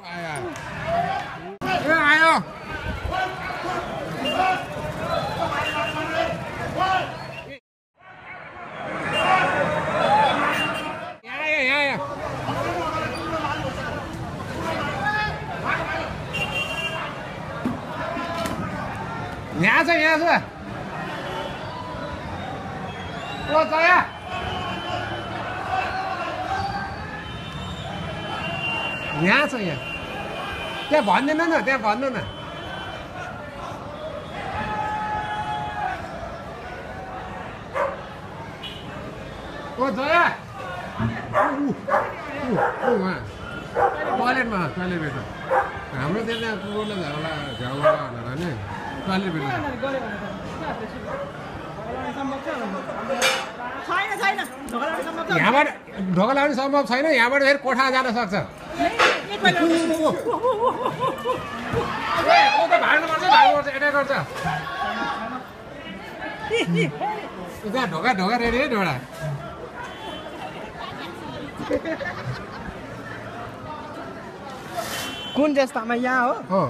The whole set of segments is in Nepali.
आयो यहाँ छ ओ जया यहाँ छ यहाँ त्यहाँ भन्दैन न त्यहाँ भन्नु न ओ जया टोइलेटमा टोइलेट भेट हाम्रो त्यहाँ कुकुरले झ्याउला भनेर नि टोइलेट भेट यहाँबाट ढोका लगाउनु सम्भव छैन यहाँबाट फेरि कोठा जान सक्छ भाग्नुपर्छ एट्याक गर्छ त्यहाँ ढोका ढोका रेडी है ढोडा कुन जस्तामा यहाँ हो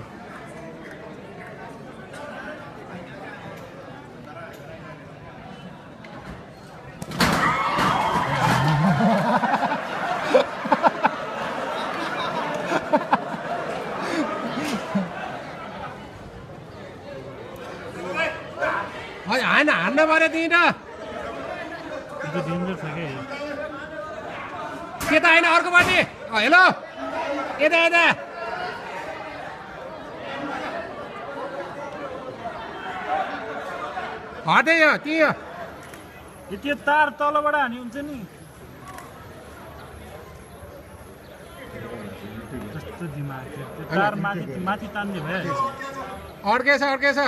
होइन हान्न पऱ्यो दिन के त होइन अर्कोपट्टि हेलो यता यता हटे यो त्यो तार तलबाट हानि हुन्छ नि कस्तो दिमाग त्यो तार माथि तान्ने भयो अड्केछ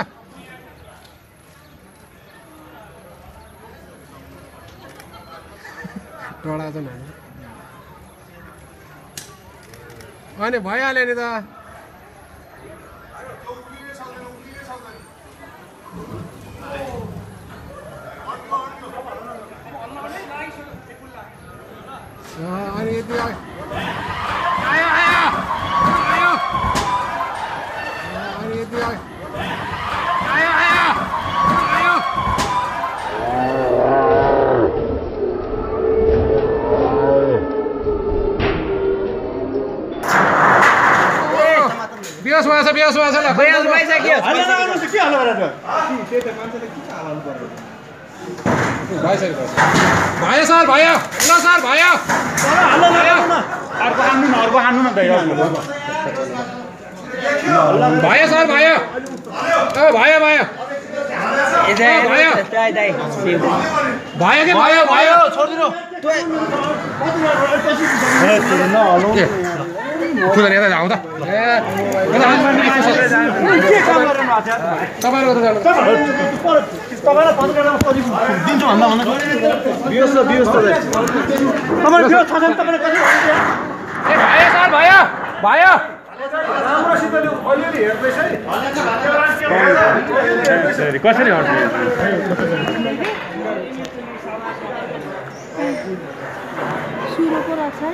टोडा चाहिँ अनि भइहाल्यो नि त अनि यति आयो अनि यति आयो बियोस भएछ ल भइहाल्नु भइसक्यो भयो सर भयो ल सर भयो अर्को हान्नु न भयो सर भयो भयो भयो कि भयो छोडिदिनु ठुलो यता जाउँ त दिन्छु भन्दा भयो भयो कसरी सुरोको रहेछ है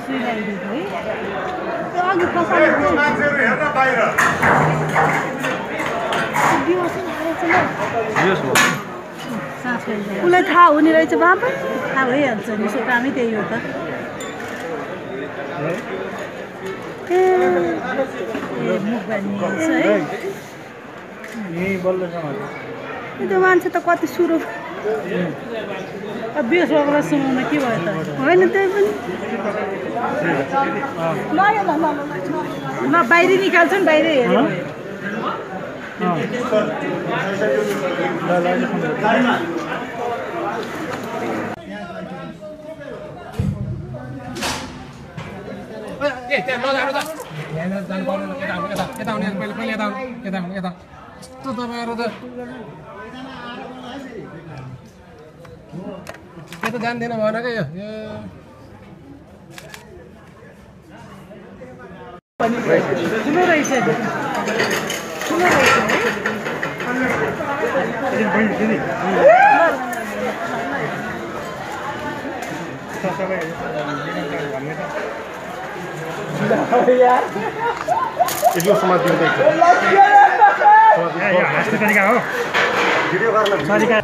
सुइलाइदिएको है त्यो अघि पछाडि उसलाई थाहा हुने रहेछ बाबा थाहा भइहाल्छ नि उसको कामै त्यही हो त ए मुख भनिन्छ है त्यो मान्छे त कति सुरु बिस बाबालाई सुनाउन के भयो त होइन त्यही पनि ल बाहिर निकाल्छ नि बाहिर हेऱ्यो यस्तो तपाईँहरू त यता जान्दिन भन क्या यो ठुलो रहेछ ठुलो रहेछ यसको समाज दिँदैछ यो हाँस्ने तरिका हो भिडियो गर्न तरिका